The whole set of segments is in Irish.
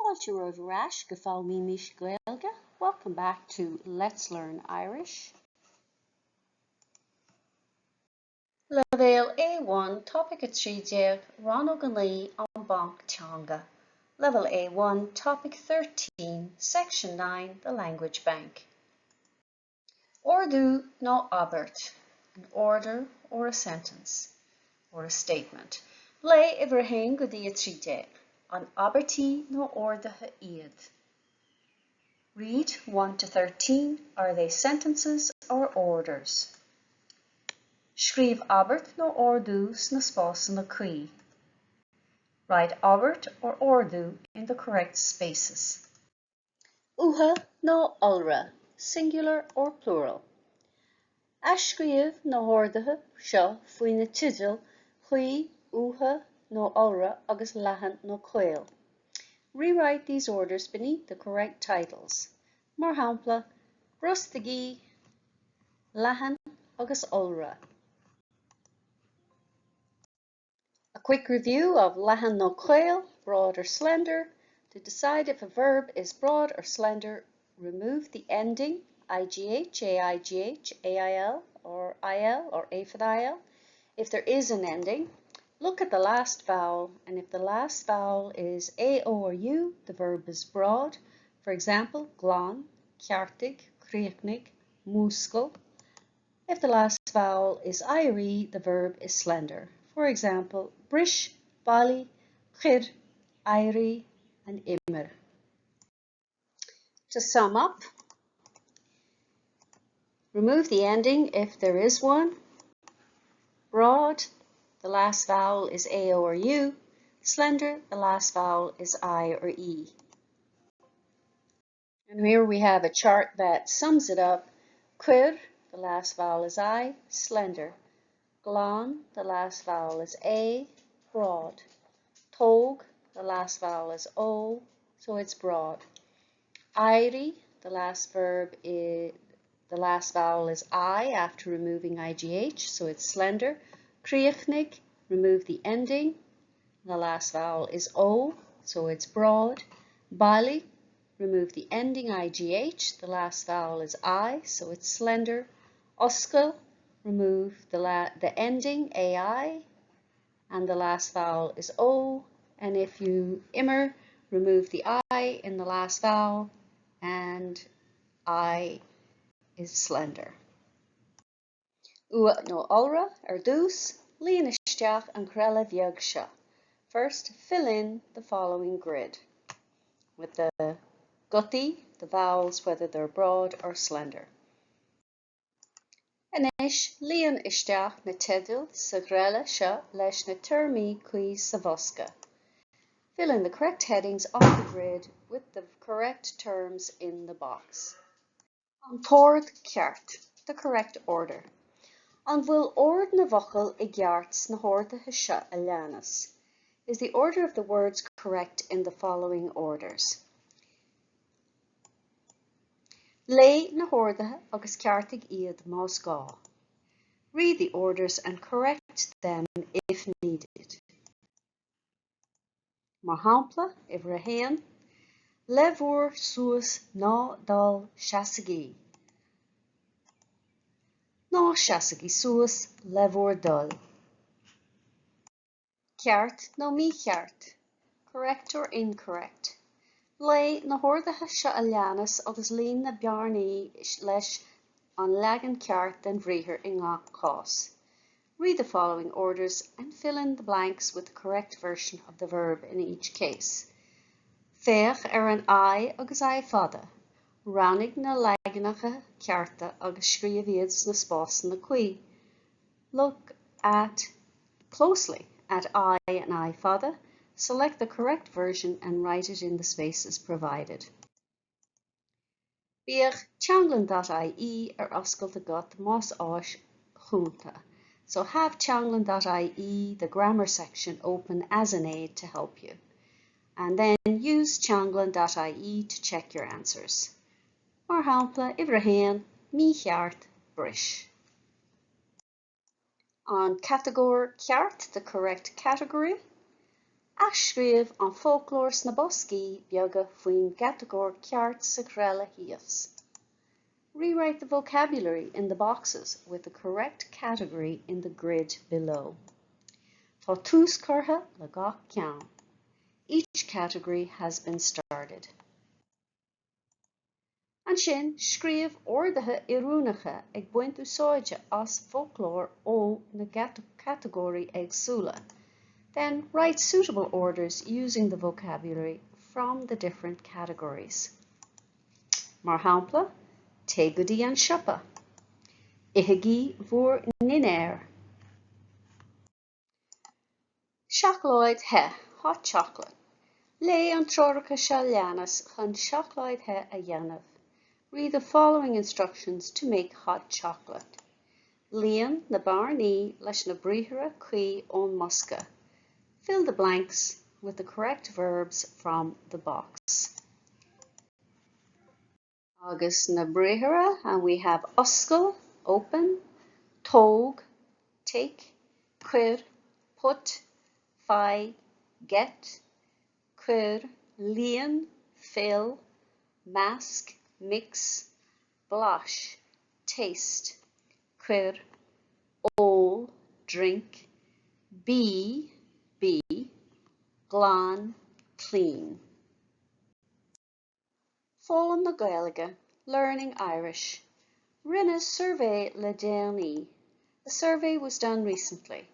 Fáilte romhaibh ar ais go Foghlaimímis Gaeilge, welcome back to Let's Learn Irish. Leibhéal A1, Topaic 13, Rannóg 9, An Banc Teanga, Level A1, Topic 13, Section 9, The Language Bank. Ordú nó abairt, an order or a sentence, or a statement. Léigh uimhir 1 go dtí 13. An abairtí nó orduithe iad? Read 1 to 13, are they sentences or orders? Scríobh abairt nó ordú sna spásanna cuí. Write abairt or ordú in the correct spaces. Uatha nó iolra, singular or plural. Athscríobh na horduithe seo faoi na teidil chuí, uatha nó iolra agus leathan nó caol. Rewrite these orders beneath the correct titles. Mar shampla, brostaigí, leathan agus iolra. A quick review of leathan nó caol, broad or slender. To decide if a verb is broad or slender, remove the ending IGH, AIGH, AIL, or IL, or A for the IL. If there is an ending, look at the last vowel, and if the last vowel is A, O, or U, the verb is broad. For example, glan, ceartaigh, críochnaigh, múscail. If the last vowel is I or E, the verb is slender. For example, bris, bailigh, cuir, éirigh, and imir. To sum up, remove the ending if there is one. Broad, the last vowel is A, O, or U. Slender, the last vowel is I or E. And here we have a chart that sums it up. Cuir, the last vowel is I, slender. Glan, the last vowel is A, broad. Tóg, the last vowel is O, so it's broad. Éirigh, the last verb is, the last vowel is I after removing IGH, so it's slender. Críochnaigh, remove the ending. The last vowel is O, so it's broad. Bailigh, remove the ending IGH, the last vowel is I, so it's slender. Oscail, remove the, la the ending AI, and the last vowel is O. And if you imir, remove the I in the last vowel, and I is slender. Uatha nó iolra ar dtús, líon isteach an ghreille bheag seo. First, fill in the following grid with the gutaí, the vowels, whether they're broad or slender. Anois, líon isteach na teidil sa ghreille seo leis na téarmaí cuí sa bhosca. Fill in the correct headings on the grid with the correct terms in the box. An t-ord ceart, the correct order. An bhfuil ord na bhfocal i gceart sna horduithe seo a leanas? Is the order of the words correct in the following orders? Léigh na horduithe agus ceartaigh iad más gá. Read the orders and correct them if needed. Mar shampla, uimhir a haon, Le bhur suas ná dul seasaigí. Ná seasaigí suas le bhur dtoil. Ceart nó mícheart? Correct or incorrect? Léigh na horduithe seo a leanas agus líon na bearnaí leis an leagan ceart den bhriathar i ngach cás. Read the following orders and fill in the blanks with the correct version of the verb in each case. Féach ar an I agus I fada. Roghnaigh na leaganacha cearta agus scríobh iad sna spásanna cuí. Look at closely at I and I fada. Select the correct version and write it in the spaces provided. Bíodh teanglann.ie ar oscailt agat más áis chúnta. So have teanglann.ie, the grammar section, open as an aid to help you. And then use teanglann.ie to check your answers. Mar shampla, uimhir a haon, mícheart, bris. An catagóir ceart, the correct category. Athscríobh an foclóir sna boscaí beaga faoin gcatagóir ceart sa ghreille thíos. Rewrite the vocabulary in the boxes with the correct category in the grid below. Tá tús curtha le gach ceann. Each category has been started. Ansin, scríobh orduithe oiriúnacha ag baint úsáide as foclóir ó na catagóirí éagsúla. Then, write suitable orders using the vocabulary from the different categories. Mar shampla, Téigh go dtí an siopa. Ithigí bhur ndinnéar. Seacláid the, hot chocolate. Léigh an treoracha seo leanas chun seacláid the a dhéanamh. Read the following instructions to make hot chocolate. Líon na bearnaí leis na briathra cuí ón mbosca. Fill the blanks with the correct verbs from the box. Agus na briathra, and we have oscail, open, tóg, take, cuir, put, faigh, get, cuir, líon, fill, measc, mix, blais, taste, cuir, ól, drink, bí, be, glan, clean. Foghlaim na Gaeilge, Learning Irish. Rinneadh suirbhé le déanaí. A survey was done recently.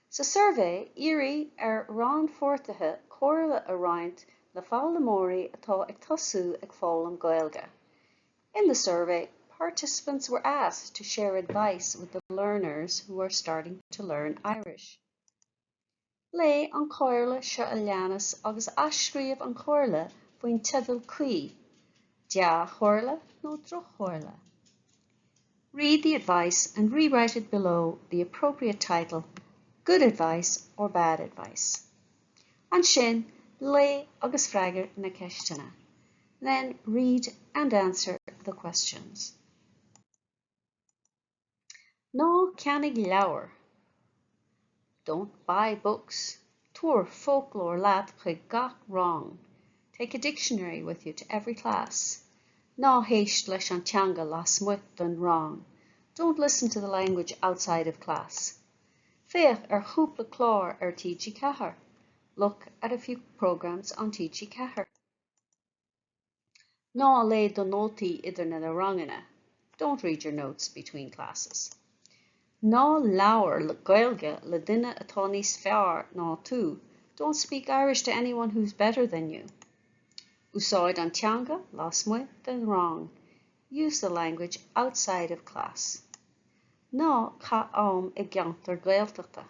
Sa suirbhé, iarradh ar rannpháirtithe comhairle a roinnt le foghlaimeoirí atá ag tosú ag foghlaim Gaeilge. In the survey, participants were asked to share advice with the learners who are starting to learn Irish. Léigh an chomhairle seo a leanas agus athscríobh an chomhairle faoin teideal cuí, dea-chomhairle nó droch-chomhairle. Read the advice and rewrite it below the appropriate title, good advice or bad advice. Ansin, léigh agus freagair na ceisteanna. Then read and answer the questions. Ná ceannaigh leabhair. Don't buy books. Tabhair foclóir leat chuig gach rang. Take a dictionary with you to every class. Ná héist leis an teanga lasmuigh den rang. Don't listen to the language outside of class. Féach ar chúpla clár ar TG4. Look at a few programs on TG4. Ná léigh do nótaí idir na ranganna. Don't read your notes between classes. Ná labhair Gaeilge le duine atá níos fearr ná tú. Don't speak Irish to anyone who's better than you. Úsáid an teanga lasmuigh den rang. Use the language outside of class. Ná caith am i gceantar Gaeltachta.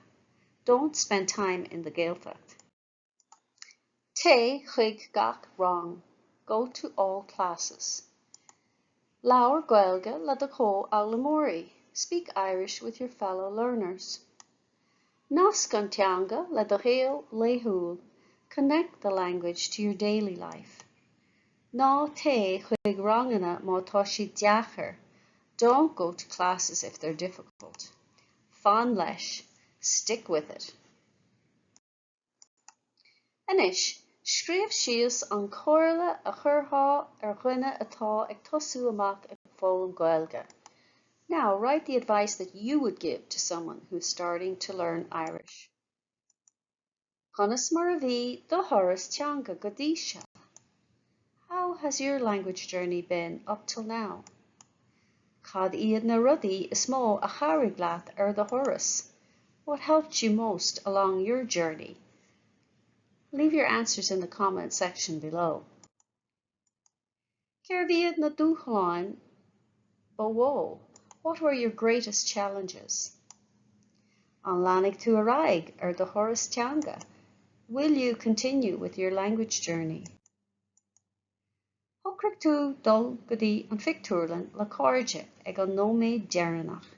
Don't spend time in the Gaeltacht. Téigh chuig gach rang. Go to all classes. Labhair Gaeilge le do chomhfhoghlaimeoirí. Speak Irish with your fellow learners. Nasc an teanga le do shaol laethúil. Connect the language to your daily life. Ná téigh chuig ranganna má tá siad deacair. Don't go to classes if they're difficult. Fan leis. Stick with it. Anois, scríobh síos an chomhairle a chuirfeá ar dhuine atá ag tosú amach ag foghlaim Gaeilge. Now, write the advice that you would give to someone who's starting to learn Irish. Conas mar a bhí do thuras teanga go dtí seo? How has your language journey been up till now? Cad iad na rudaí is mó a chabhraigh leat ar do thuras? What helped you most along your journey? Leave your answers in the comment section below. Cérbh iad na dúshláin ba mhó? What were your greatest challenges? An leanfaidh tú ar aghaidh ar do thuras teanga? Will you continue with your language journey? Shocraigh tú dul go dtí an phictiúrlann le cairde ag an nóiméad deireanach.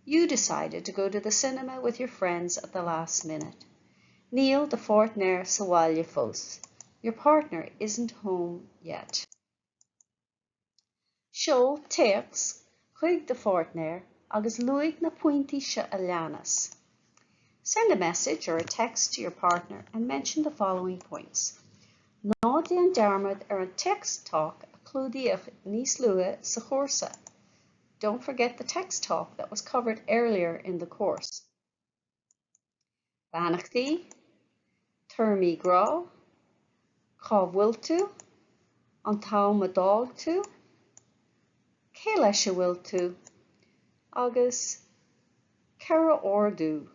You decided to go to the cinema with your friends at the last minute. Níl do pháirtnéir sa bhaile fós. Your partner isn't home yet. Seol téacs chuig do pháirtnéir agus luaigh na pointí seo a leanas. Send a message or a text to your partner and mention the following points. Ná déan dearmad ar an Text Talk a clúdaíodh níos luaithe sa chúrsa. Don't forget the text talk that was covered earlier in the course. Beannachtaí, Téarmaí grá, Cá bhfuil tú? An t-am a d'fhág tú? Cé leis a bhfuil tú? Agus 4 ordú.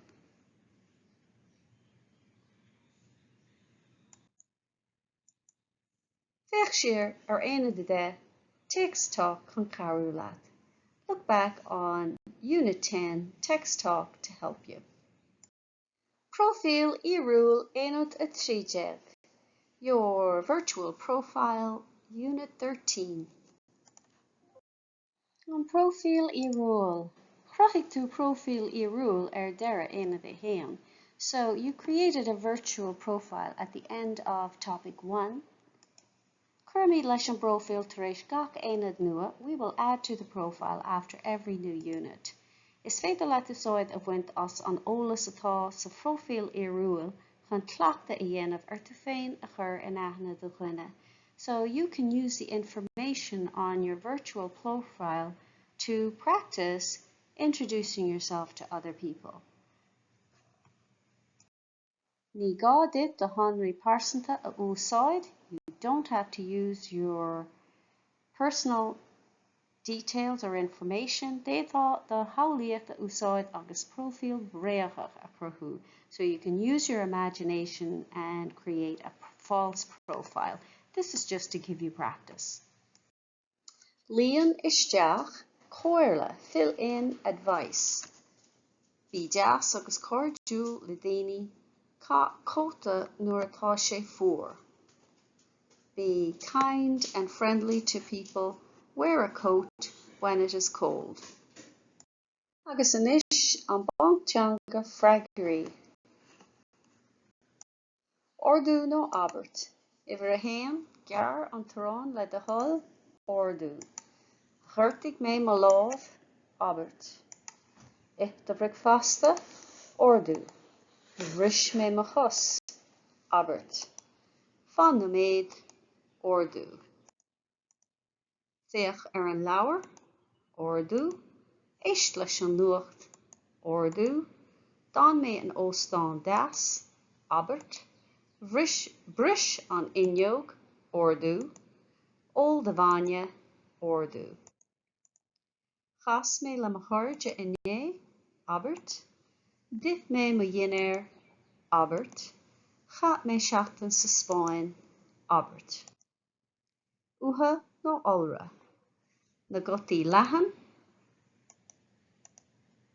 Féach siar ar Aonad 10, Text Talk chun cabhrú leat. Look back on Unit 10, Text Talk to help you. Próifíl Fhíorúil Aonad 13, Your Virtual Profile, Unit 13. An Próifíl Fhíorúil Chruthaigh tú próifíl fhíorúil ar deireadh Aonad 1. So you created a virtual profile at the end of topic 1. Cuirfimid leis an bpróifíl tar éis gach aonad nua, we will add to the profile after every new unit. Is féidir leat úsáid a bhaint as an eolas atá sa phróifíl fhíorúil chun cleachtadh a dhéanamh ar tú féin a chur in aithne do dhuine. So you can use the information on your virtual profile to practice introducing yourself to other people. Ní gá duit do shonraí pearsanta a úsáid, you don't have to use your personal details or information, D'fhéadfá do shamhlaíocht a úsáid agus próifíl bhréagach a chruthú, so you can use your imagination and create a false profile. This is just to give you practice. Líon isteach comhairle, fill in advice. Bí deas agus cairdiúil le daoine, caith cóta nuair atá sé fuar. Be kind and friendly to people, wear a coat when it is cold. Agus anois an Banc Teanga freagraí. Ordú nó abairt. Uimhir a haon, Gearr an t-arán le do thoil. Ordú. Ghortaigh mé mo lámh. Abairt. Ith do bhricfeasta. Ordú. Bhris mé mo chos. Abairt. Fan nóiméad. Ordú. Féach ar an leabhar. Ordú. Éist leis an nuacht. Ordú. D'fhan mé in óstán deas. Abairt. Bhris, bris an fhuinneog. Ordú. Ól do bhainne. Ordú. Chas mé le mo chairde inné, abairt. D'ith mé mo dhinnéar, abairt. Chaith mé seachtain sa Spáinn, abairt. Uatha nó iolra? Na gutaí leathan,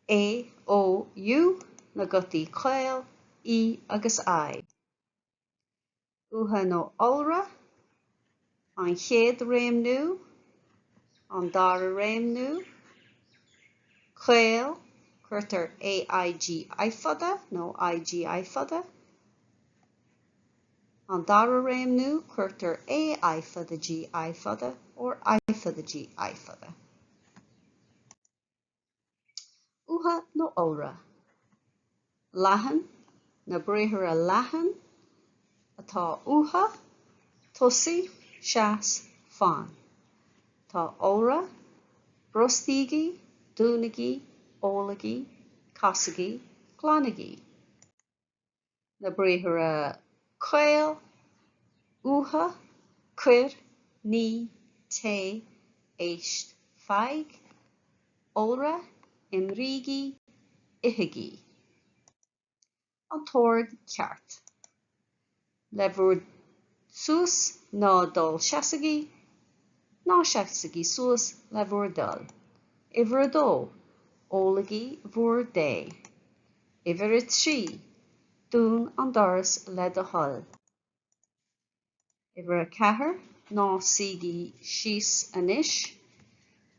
A, O, U, na gutaí caol, E agus I. Uatha nó iolra, an chéad réimniú, an dara réimniú, caol, cuirtear A I G I fada nó I G I fada, an dara réimniú, cuirtear A I fada G I fada or I fada G I fada. Uatha nó iolra? Leathan, na briathra leathan atá uatha, tosaigh, seas, fan. Tá iolra, brostaígí, dúnaigí, ólaigí, casaigí, glanaigí. Na briathra caol, uatha, cuir, nigh, téigh, éist, faigh, iolra, imrígí, ithigí. An t-ord ceart. Le bhur suas ná dul seasaigí, ná seasaigí suas le bhur dtoil. Uimhir a dó, ólaigí bhur dtae. Uimhir a 3, Dún an doras le do thoil. Uimhir a 4, Ná suígí síos anois.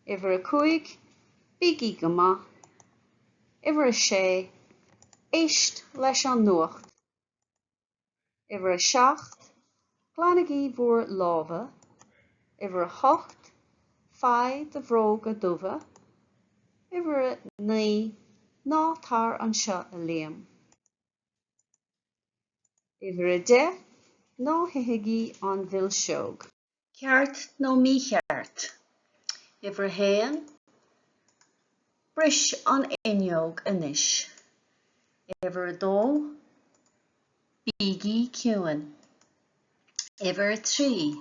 Uimhir a 5, Bígí go maith. Uimhir a 6, Éist leis an nuacht. Uimhir a 7, Glanaigí bhur lámha. Uimhir a 8, Faigh do bhróga dubha. Uimhir a 9, Ná tar anseo, a Liam. Uimhir 10, Ná hithigí an mhilseog. Ceart nó mícheart? Uimhir 1, Bris an fhuinneog anois. Uimhir 2, Bígí ciúin. Uimhir 3,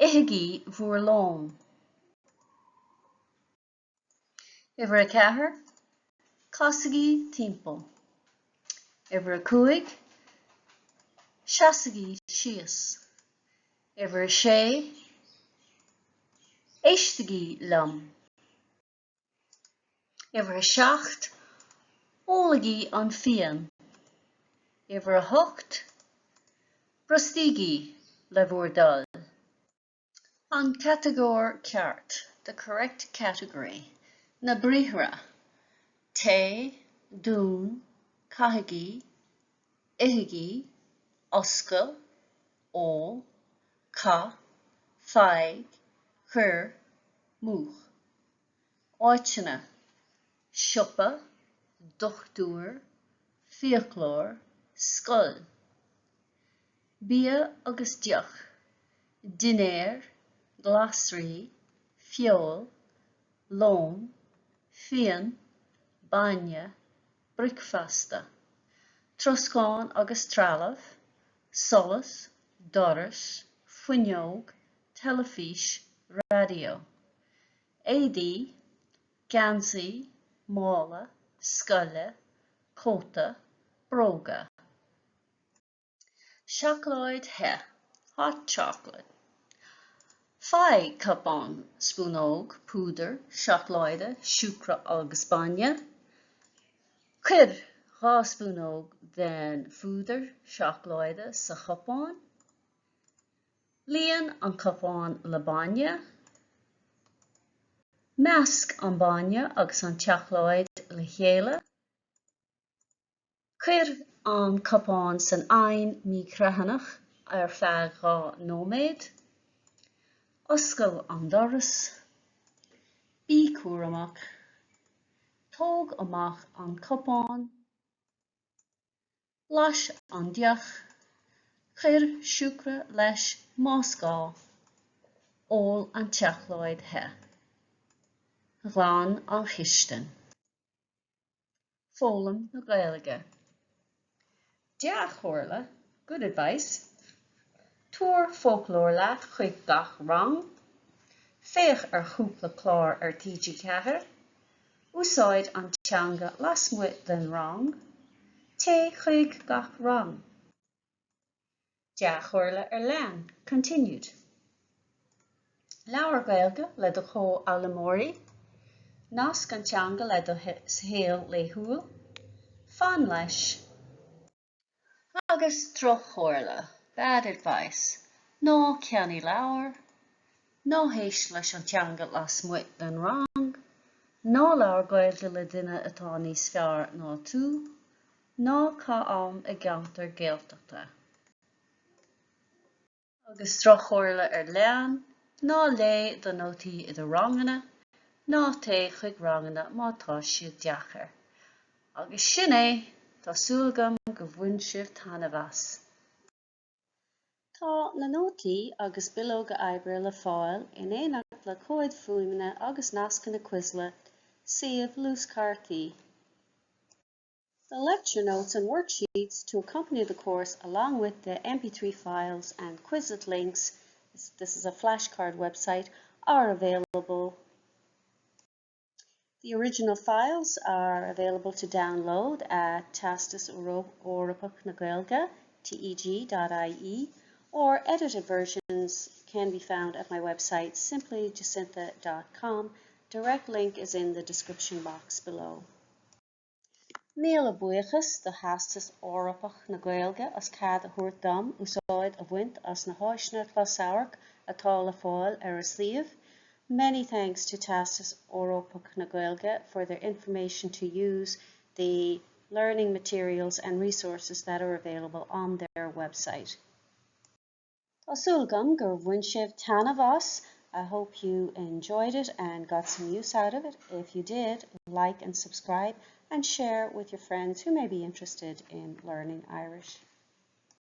Ithigí bhur lón. Uimhir 4, Casaigí timpeall. Uimhir 5, Seasaigí síos. Uimhir 6, Éistigí liom. Uimhir 7, Ólaigí an fíon. Uimhir 8, Brostaígí le bhur dtoil. An catagóir ceart, the correct category. Na briathra, téigh, dún, caithigí, ithigí, oscail, ól, caith, faigh, cuir, múch. Áiteanna, siopa, dochtúir, fiaclóir, scoil. Bia agus deoch, dinnéar, glasraí, feoil, lón, fíon, bainne, bricfeasta. Troscán agus trealamh, solas, doras, fuinneog, teilifís, raidió. Éadaí, geansaí, mála, scoile, cóta, bróga. Seacláid the, hot chocolate. Faigh cupán, spúnóg, púdar, seacláide, siúcra agus bainne. Cuir 2 spúnóg den phúdar seacláide sa chupán. Líon an cupán le bainne. Measc an bainne agus an tseacláid le chéile. Cuir an cupán san oigheann micreathonnach ar feadh 2 nóiméad. Oscail an doras. Bí cúramach. Tóg amach an cupán. Blais an deoch. Cuir siúcra leis más gá. Ól an tseacláid the. Glan an chistin. Foghlaim na Gaeilge. Dea-chomhairle, good advice. Tabhair foclóir leat chuig gach rang. Féach ar chúpla clár ar TG4. Úsáid an teanga lasmuigh den rang. Téigh chuig gach rang. Dea-chomhairle ar lean, continued. Labhair Gaeilge le do chomhfhoghlaimeoirí. Nasc an teanga le do shaol laethúil. Fan leis. Agus droch-chomhairle, bad advice. Ná ceannaigh leabhair. Ná héist leis an teanga lasmuigh den rang. Ná labhair Gaeilge le duine atá níos fearr ná tú. Ná caith am i gceantar Gaeltachta. Agus droch-chomhairle ar lean, ná léigh do nótaí i do ranganna, ná téigh chuig ranganna má tá siad deacair. Agus sin é! Tá súil agam go bhain sibh taitneamh as. Tá na nótaí agus bileoga oibre le fáil in éineacht le comhaid fuaime agus nascanna Quizlet, suíomh luaschártaí. The lecture notes and worksheets to accompany the course along with the MP3 files and Quizlet links, this is a flashcard website, are available. The original files are available to download at Teastas Eorpach na Gaeilge, teg.ie, or edited versions can be found at my website simplyjacintha.com. Direct link is in the description box below. Míle buíochas do Theastas Eorpach na Gaeilge as cead a thabhairt dom úsáid a bhaint as na háiseanna closamhairc atá le fáil ar a suíomh. Many thanks to Teastas Eorpach na Gaeilge for their information to use the learning materials and resources that are available on their website. Tá súil agam gur bhain sibh taitneamh as. I hope you enjoyed it and got some use out of it. If you did, like and subscribe and share with your friends who may be interested in learning Irish.